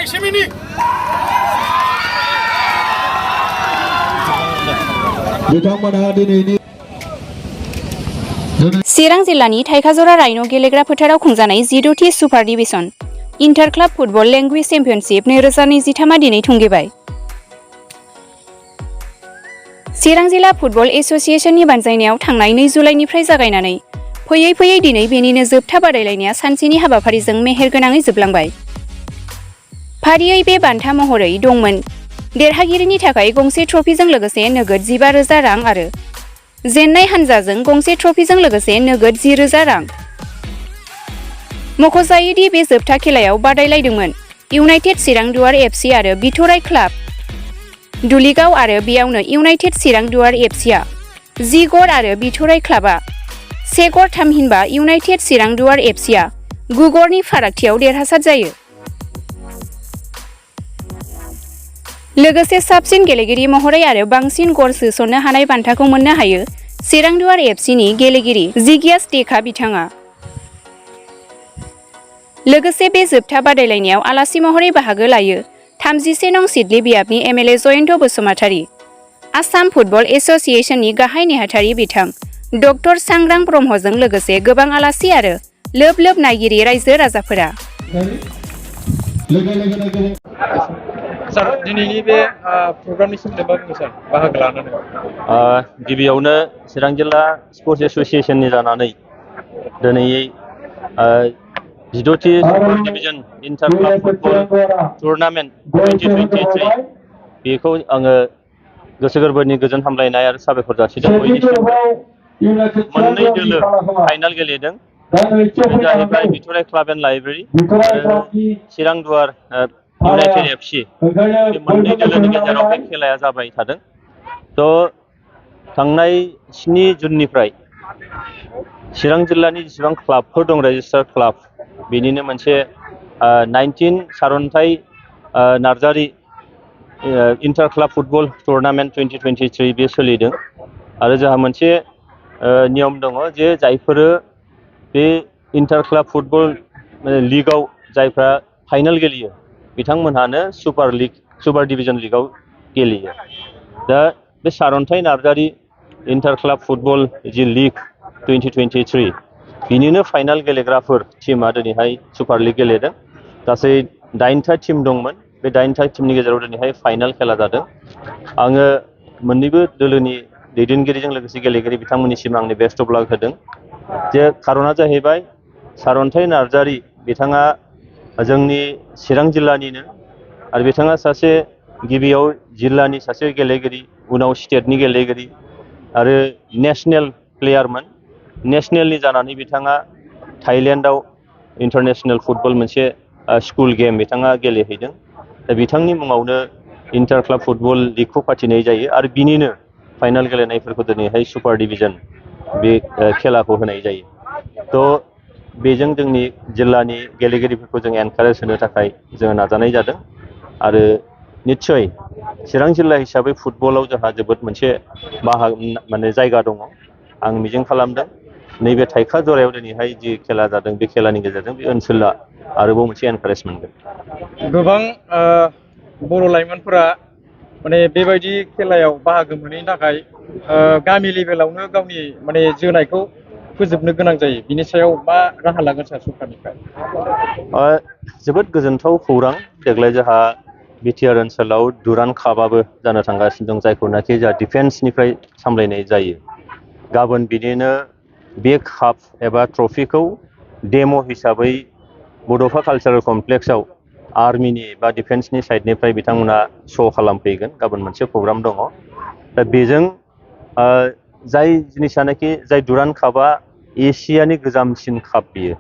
चिरां जिल्लानि थाइखाजरा राइन' गेलेग्रा फोथाराव खुंजानाय 16थि super division inter club football language championship 2023 दिनै थुंगेबाय। चिरां जिल्ला फुटबल एसोसिएशननि बानजायनायाव थांनाय 2 जुलाइनिफ्राय जागायनानै फैयै फैयै दिनै बेनिनो जोबथा बादायलायनाया सानसेनि हाबाफारिजों मेहेरगोनाङै जोबलांबाय। फारियै बे बान्था महरै दंमोन देरहागिरिनि थाखाय गंसे ट्रफिजों लोगोसे नोगोद 15,000 रां आरो जेन्नाय हानजाजों गंसे ट्रफिजों लोगोसे नोगोद 10,000 रां। मख'जायोदि बे जोबथा खेलायाव बादायलायदोंमोन इउनाइटेड चिरां दुवार FC आरो बिथराइ क्लाब दुलिगाव आरो बेयावनो इउनाइटेड चिरां दुवार FCआ 10 गर आरो बिथराइ क्लाबआ 1 गर थामहिनबा इउनाइटेड चिरां दुवार FCआ 9 गरनि फारागथियाव देरहासार जायो। लोगोसे साबसिन गेलेगिरि महरै आरो बांसिन गल सोसननो हानाय बान्थाखौ मोननो हायो चिरां दुवार FCनि गेलेगिरि जिगियास टेका बिथाङा। लोगोसे बे जोबथा बादायलायनायाव आलासि महरै बाहागो लायो 31 नं सिडली बियाबनि MLA जयन्त बसुमतारी, आसाम फुटबल एसोसिएशननि गाहाय नेहाथारि बिथां डक्टर सांग्रां ब्रह्मजों लोगोसे गोबां आलासि आरो लोब लोब नायगिरि रायजो राजाफोरा। सार दिनैनि बे प्रग्रामनि सोमोन्दै मा बुंनो सार बाहागो लानानै? गिबियावनो चिरां जिल्ला स्पर्ट्स एसोसिएशननि जानानै दिनै 16थि super division inter club football tournament 2023 बेखौ आङो गोसो गोरबोनि गोजोन हामलायनाय आरो साबायखर जासिदों। बयनिसिमबो मोननै दोलो फाइनाल गेलेदों। बे जाहैबाय बिथराइ क्लाब एन्ड लाइब्रेरि आरो चिरां दुवार इउनाइटेड FC बे मोननै दोलोनि गेजेराव बे खेलाया जाबाय थादों। थांनाय 7 जुननिफ्राय चिरां जिल्लानि जेसेबां क्लाबफोर दं रेजिस्टार्ड क्लाब बेनिनो मोनसे 19 Saranthai Narzary inter club football tournament 2023 बे सोलिदों आरो जोंहा मोनसे नियम दङ जे जायफोर बे इन्टार क्लाब फुटबल लिगआव जायफ्रा फाइनाल गेलेयो बिथांमोनहानो सुपार डिभिजन लिगआव गेलेयो। दा बे सारन्थाइ नार्जारि इन्टार क्लाब फुटबल जि लिग 2023 बिनिनो फाइनाल गेलेग्राफोर टीमा दिनैहाय सुपार लिग गेलेदों। गासै 9था टीम दंमोन। बे 9था टीमनि गेजेराव दिनैहाय फाइनाल खेला जादों। आङो मोननैबो दोलोनि दैदेनगिरिजों लोगोसे गेलेगिरि बिथांमोननिसिम आंनि बेस्ट अफ लाक होदों। जे खारना जाहैबाय सारन्थाइ नार्जारि बिथाङा जोंनि चिरां जिल्लानिनो आरो बिथाङा सासे गिबियाव जिल्लानि सासे गेलेगिरि उनाव स्टेटनि गेलेगिरि आरो नेशनेल प्लेयारमोन। नेशनेलनि जानानै बिथाङा थाइलेण्डआव इन्टारनेशनेल फुटबल मोनसे स्कुल गेम बिथाङा गेलेहैदों। दा बिथांनि मुङावनो इन्टार क्लाब फुटबल लिगखौ फाथिनाय जायो आरो बिनिनो फाइनाल गेलेनायफोरखौ दिनैहाय सुपार डिभिजन बे खेलाखौ होनाय जायो। बेजों जोंनि जिल्लानि गेलेगिरिफोरखौ जों एनकारेज होनो थाखाय जोङो नाजानाय जादों आरो निस्सय चिरां जिल्ला हिसाबै फुटबलाव जोंहा जोबोद मोनसे माने जायगा दङ। आं मिजिं खालामदों नैबे थाइखा जरायाव दिनैहाय जि खेला जादों बे खेलानि गेजेरजों बे ओनसोला आरोबाव मोनसे एनकारेज मोनगोन। गोबां बर' लाइमोनफोरा माने बेबायदि खेलायाव बाहागो मोनैनि थाखाय गामि लेभेलावनो गावनि माने जोनायखौ फोजोबनो गोनां जायो। बिनि सायाव मा राहा लागोन सार सरकारनिफ्राय? जोबोद गोजोनथाव खौरां। देग्लाय जोंहा बिटिआर ओनसोलाव दुरान्ड कापआबो जानो थांगासिनो दं, जायखौनाखि जोंहा डिफेन्सनिफ्राय सामलायनाय जायो। गाबोन बिदिनो बे काप एबा ट्रफिखौ डेम' हिसाबै बड'फा कालचारेल कमप्लेक्सआव आर्मिनि बा डिफेन्सनि साइडनिफ्राय बिथांमोना श' खालामफैगोन। गाबोन मोनसे प्रग्राम दङ। दा बेजों जाय जिनिसानाखि जाय दुरान्ड कापआ एसियानि गोजामसिन काप बियो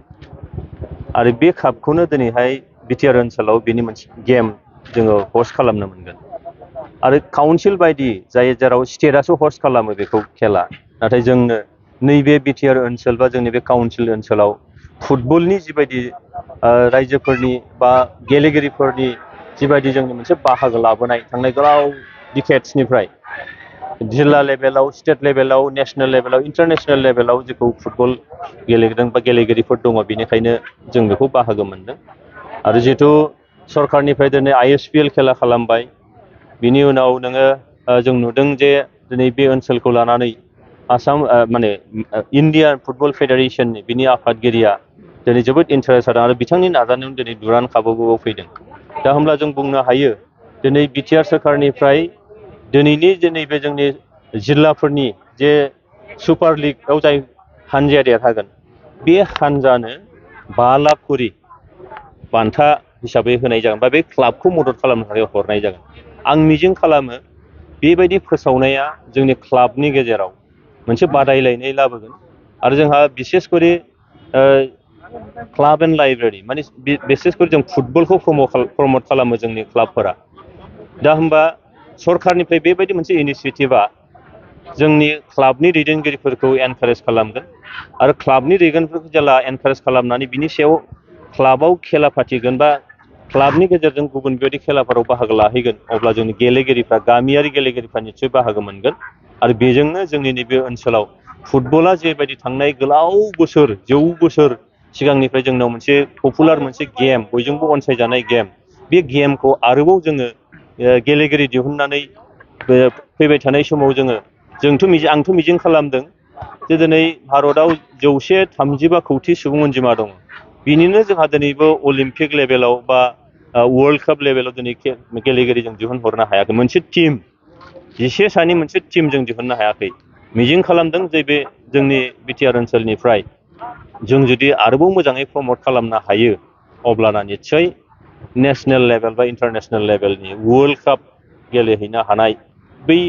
आरो बे कापखौनो दिनैहाय बिटिआर ओनसोलाव बेनि मोनसे गेम जोङो हस्ट खालामनो मोनगोन आरो काउन्सिल बायदि जाय जेराव स्टेटआसो हस्ट खालामो बेखौ खेला, नाथाय जोंनो नैबे बिटिआर ओनसोल बा जोंनि बे काउन्सिल ओनसोलाव फुटबलनि जिबायदि रायजोफोरनि बा गेलेगिरिफोरनि जिबायदि जोंनि मोनसे बाहागो लाबोनाय थांनाय गोलाव डिकेड्सनिफ्राय जिल्ला लेभेलाव, स्टेट लेभेलाव, नेसनेल लेभेलाव, इन्टारनेसनेल लेभेलाव जेखौ फुटबल गेलेदों बा गेलेगिरिफोर दङ, बेनिखायनो जों बेखौ बाहागो मोनदों। आरो जिहेथु सरकारनिफ्राय दिनै ISPL खेला खालामबाय। बिनि उनाव नोङो जों नुदों जे दिनै बे ओनसोलखौ लानानै आसाम माने इण्डियान फुटबल फेडारेसननि बिनि आफादगिरिया दिनै जोबोद इन्टारेस्ट जादों आरो बिथांनि नाजानायाव दिनै दुरान कापआवबो फैदों। दा होमब्ला जों बुंनो हायो दिनै बिटिआर सोरखारनिफ्राय दिनै बे जोंनि जिल्लाफोरनि जे सुपार लिगआव जाय हानजाया देरहागोन बे हानजानो 5 लाख करि बान्था हिसाबै होनाय जागोन बा बे क्लाबखौ मदद खालामनो थाखाय हरनाय जागोन। आं मिजिं खालामो बेबायदि फोसावनाया जोंनि क्लाबनि गेजेराव मोनसे बादायलायनाय लाबोगोन आरो जोंहा बिसेसकरि क्लाब एन्ड लाइब्रेरि माने बिसेसकरि जों फुटबलखौ प्रमट खालामो जोंनि क्लाबफोरा। दा होमबा सरकारनिफ्राय बेबायदि मोनसे इनिसियेटिभा जोंनि क्लाबनि दैदेनगिरिफोरखौ एनकारेज खालामगोन आरो क्लाबनि दैदेनगिरिफोरखौ जेला एनकारेज खालामनानै बिनि सायाव क्लाबाव खेला फाथिगोन बा क्लाबनि गेजेरजों गुबुन बेबायदि खेलाफोराव बाहागो लाहैगोन अब्ला जोंनि गेलेगिरिफ्रा गामियारि गेलेगिरिफ्रा निस्सय बाहागो मोनगोन आरो बेजोंनो जोंनि नैबे ओनसोलाव फुटबला जेबायदि थांनाय गोलाव बोसोर 100 बोसोर सिगांनिफ्राय जोंनाव मोनसे पपुलार मोनसे गेम बयजोंबो अनसायजानाय गेम बे गेमखौ आरोबाव जोङो गेलेगिरि दिहुननानै फैबाय थानाय समाव आंथ' मिजिं खालामदों जे दिनै भारतआव 135 कौटि सुबुं अनजिमा दङ। बिनिनो जोंहा दिनैबो अलिम्पिक लेभेलाव बा वर्ल्ड काप लेभेलाव दिनै गेलेगिरि जों दिहुनहरनो हायाखै। मोनसे टीम 10 सानि मोनसे टीम जों दिहुननो हायाखै। मिजिं खालामदों जे बे जोंनि बिटिआर ओनसोलनिफ्राय जों जुदि आरोबाव मोजाङै प्रमट खालामनो हायो अब्लाना निस्सय नेशनेल लेभेल बा इन्टारनेशनेल लेभेलनि वर्ल्ड काप गेलेहैनो हानाय बै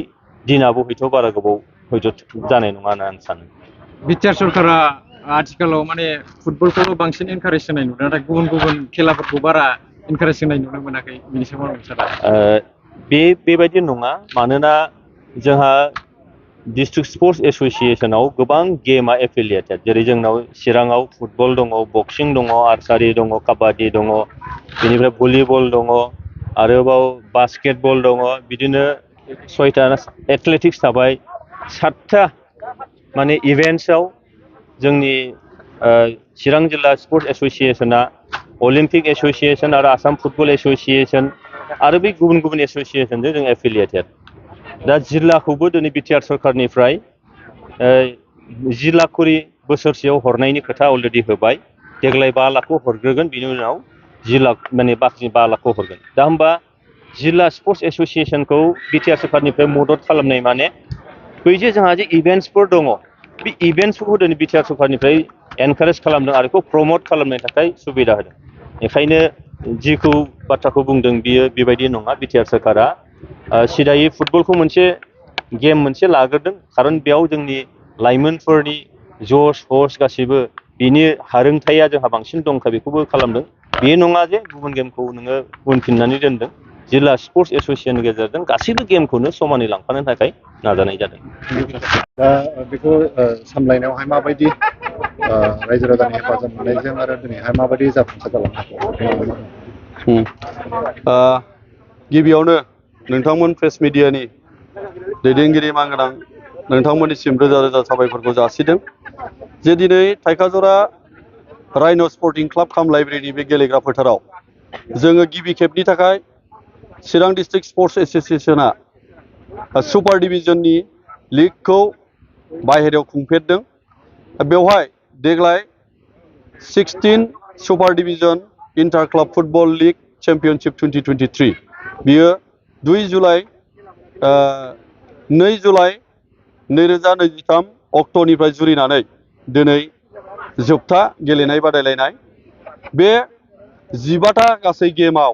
दिनाबो हयथ' बारा गोबाव हयथ' जानाय नङा होनना आं सानो। बिटिआर सरकारा आथिखालाव माने फुटबलखौल' बांसिन एनकारेज होनाय नुदों नाथाय गुबुन गुबुन खेलाफोरखौ बारा एनकारेज होनाय नुनो मोनाखै बिनि सायाव मा बुंनो सानो? बेबायदि नङा मानोना जोंहा डिस्ट्रिक्ट स्पर्ट्स एस'सियेसनाव गोबां गेमा एफिलियेटेड जेरै जोंनाव चिराङाव फुटबल दङ, बक्सिं दङ, आर्सारि दङ, काबादि दङ, बेनिफ्राय भलिबल दङ, आरोबाव बास्केटबल दङ, बिदिनो 6था एथलेटिक्स थाबाय, 7था माने इभेन्ट्सआव जोंनि चिरां जिल्ला स्पर्ट्स एस'सियेसना अलिम्पिक एस'सियेसन आरो आसाम फुटबल एस'सियेसन आरो बै गुबुन गुबुन एस'सियेसनजों जों एफिलियेटेड। दा जिल्लाखौबो दिनै बिटिआर सरकारनिफ्राय 10 लाख करि बोसोरसेयाव हरनायनि खोथा अलरेडि होबाय। देग्लाय 5 लाखखौ हरग्रोगोन बिनि उनाव 10 लाख माने बाखि 5 लाखखौ हरगोन। दा होमबा जिल्ला स्पर्ट्स एस'सियेसनखौ बिटिआर सरकारनिफ्राय मदद खालामनाय माने बै जे जोंहा जे इभेन्ट्सफोर दङ बे इभेन्ट्सफोरखौ दिनै बिटिआर सरकारनिफ्राय एनकारेज खालामदों आरो बेखौ प्रमट खालामनो थाखाय सुबिदा होदों। बेखायनो जिखौ बाथ्राखौ बुंदों बियो बेबायदि नङा। बिटिआर सरकारा सिदायै फुटबलखौ मोनसे गेम मोनसे लाग्रोदों खारन बेयाव जोंनि लाइमोनफोरनि जस हस गासैबो बिनि हारोंथाया जोंहा बांसिन दंखा बेखौबो खालामदों। बे नङा जे गुबुन गेमखौ नोङो उनफिननानै दोनदों। जिल्ला स्पर्ट्स एस'सियेसननि गेजेरजों गासैबो गेमखौनो समानै लांफानो थाखाय नाजानाय जादों। दा बेखौ सामलायनायावहाय माबायदि रायजो राजानि हेफाजाब मोननायजों आरो दिनैहाय माबायदि जाफुंसार जालांनो हाखो? गिबियावनो नोंथांमोन प्रेस मिडियानि दैदेनगिरि मानगोनां नोंथांमोननिसिम रोजा रोजा साबायखरखौ जासिदों जे दिनै थाइखाजरा राइन' स्पर्टिं क्लाब काम लाइब्रेरिनि बे गेलेग्रा फोथाराव जोङो गिबि खेबनि थाखाय चिरां डिस्ट्रिक्ट स्पर्ट्स एस'सियेसना सुपार डिभिजननि लिगखौ बाहेरायाव खुंफेरदों। बेवहाय देग्लाय 16 super division inter club football league championship 2023 बियो 2 जुलाइ 2023 अक्ट'निफ्राय जुरिनानै दिनै जोबथा गेलेनाय बादायलायनाय। बे 15था गासै गेमाव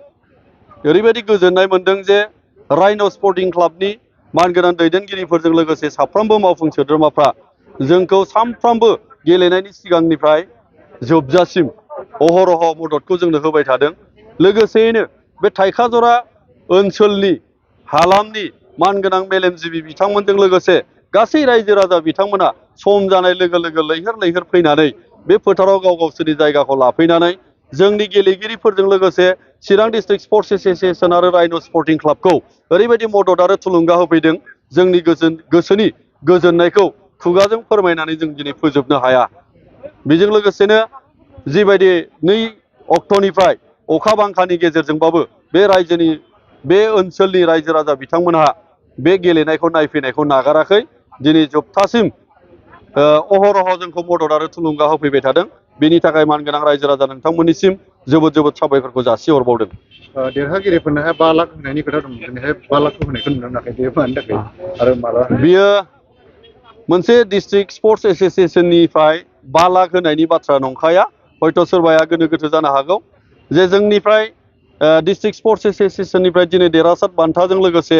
ओरैबायदि गोजोननाय मोनदों जे राइन' स्पर्टिं क्लाबनि मानगोनां दैदेनगिरिफोरजों लोगोसे साफ्रोमबो मावफुं सोद्रोमाफ्रा जोंखौ सानफ्रोमबो गेलेनायनि सिगांनिफ्राय जोबजासिम अहरह मददखौ जोंनो होबाय थादों। लोगोसेयैनो बे थाइखाजरा ओनसोलनि हालामनि मानगोनां मेलेमजिबि बिथांमोनजों लोगोसे गासै रायजो राजा बिथांमोना सम जानाय लोगो लोगो लैहोर लैहोर फैनानै बे फोथाराव गाव गावसोरनि जायगाखौ लाफैनानै जोंनि गेलेगिरिफोरजों लोगोसे चिरां डिस्ट्रिक्ट स्पर्ट्स एस'सियेसन आरो राइन' स्पर्टिं क्लाबखौ ओरैबायदि मदद आरो थुलुंगा होफैदों जोंनि गोसोनि गोजोननायखौ खुगाजों फोरमायनानै जों दिनै फोजोबनो हाया। बेजों लोगोसेनो जिबायदि 2 अक्ट'निफ्राय अखा बांखानि गेजेरजोंबाबो बे ओनसोलनि रायजो राजा बिथांमोनहा बे गेलेनायखौ नायफैनायखौ नागाराखै दिनै जोबथासिम अहरह जोंखौ मदद आरो थुलुंगा होफैबाय थादों बेनि थाखाय मानगोनां रायजो राजा नोंथांमोननिसिम जोबोद जोबोद साबायखरखौ जासिहरबावदों। देरहागिरिफोरनोहाय 5 लाख होनायनि खोथा दं दिनैहाय 5 लाख होनायखौ नुनो मोनाखै बे मानि थाखाय आरो माला बियो मोनसे डिस्ट्रिक्ट स्पर्ट्स एसोसिएशननिफ्राय 5 लाख होनायनि बाथ्रा नंखाया हयथ' सोरबाया गोनो गोथो जानो हागौ जे जोंनिफ्राय डिस्ट्रिक्ट स्पर्ट्स एसोसिएशननिफ्राय दिनै देरहासार बान्थाजों लोगोसे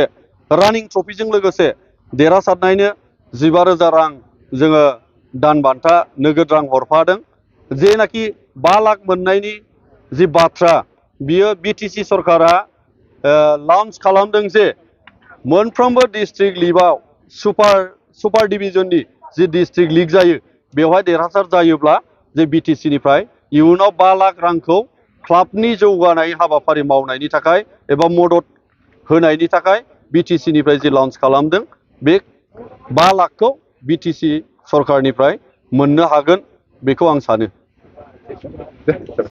रानिं ट्रफिजों लोगोसे देरहासारनायनो 15,000 रां जोङो दान बान्था नोगोद रां हरफादों जेनाखि 5 लाख मोननायनि जि बाथ्रा बियो बिटिसि सरकारा लन्च खालामदों जे मोनफ्रोमबो डिस्ट्रिक्ट लिगाव सुपार डिभिजननि जि डिस्ट्रिक्ट लिग जायो बेवहाय देरहासार जायोब्ला जे बिटिसिनिफ्राय इयुनाव 5 लाख रांखौ क्लाबनि जौगानाय हाबाफारि मावनायनि थाखाय एबा मदद होनायनि थाखाय बिटिसिनिफ्राय जि लन्च खालामदों बे 5 लाखखौ बिटिसि सरकारनिफ्राय मोननो हागोन बेखौ आं सानो।